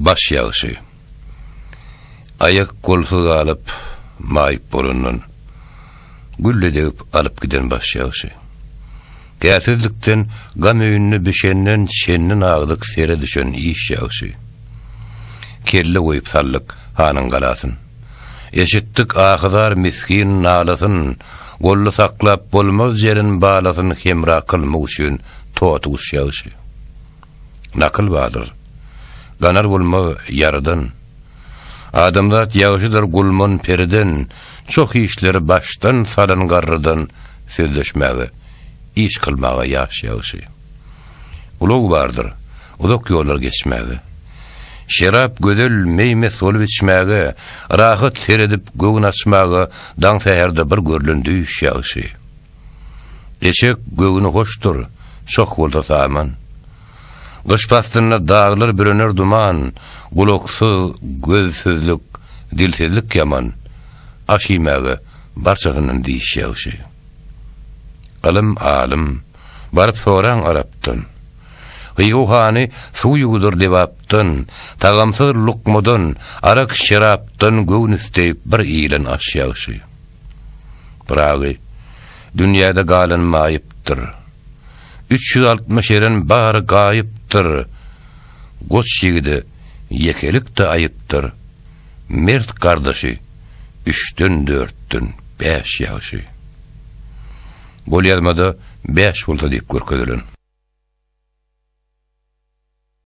Baş ýagşy. Aýak-golsuz galyp, maýyp bolandan, Gülle degip alyp giden baş ýagşy. Käsizlikden gam öýünde bişenden Çenden agdyk sere düşen iş ýagşy. Kelle goýup saldyk hanyň galasyn. Eşitdik ahy-zar misgin nalasyn, Golda saklap bolmaz jeren balasyn Hemra kylmak üçin toty guş ýagşy. Nakyl bardyr. Ganar bolmaz ýaradan. Adamzat ýagşydyr gulman periden, Çoh işleri başdan salan garrydan Sözleşmäge, iş kylmaga ýaş ýagşy. Ulag bardyr, uzak ýollar geçmäge. Şerap gözel meý mes bolup içmäge, Rahat seredip göwün açmaga Daň säherde bir görlen düýş ýagşy. Eşek göwni hoşdur, çoh bolsa saman. Gyş paslynda daglar bürener duman, Gulaksyz, gözsüzlik, dilsizlik ýaman, Aş iýmäge barçasyndan diş ýagşy. Ylym alym, baryp soraň arapdan. Hywa hany suw ýuwudar lebapdan, Tagamsyz lukmadan, arak-şerapdan Göwün isleýip bir iýlen aş ýagşy. Pyragy, dünýäde galan maýypdyr. 360 eren bary gaýypdyr. Goç ýigide ýekelik-de aýypdyr. Mert gardaşy üçden-dörtden bäş ýagşy. Golýazmada bäş bolsa diýip görkezilen.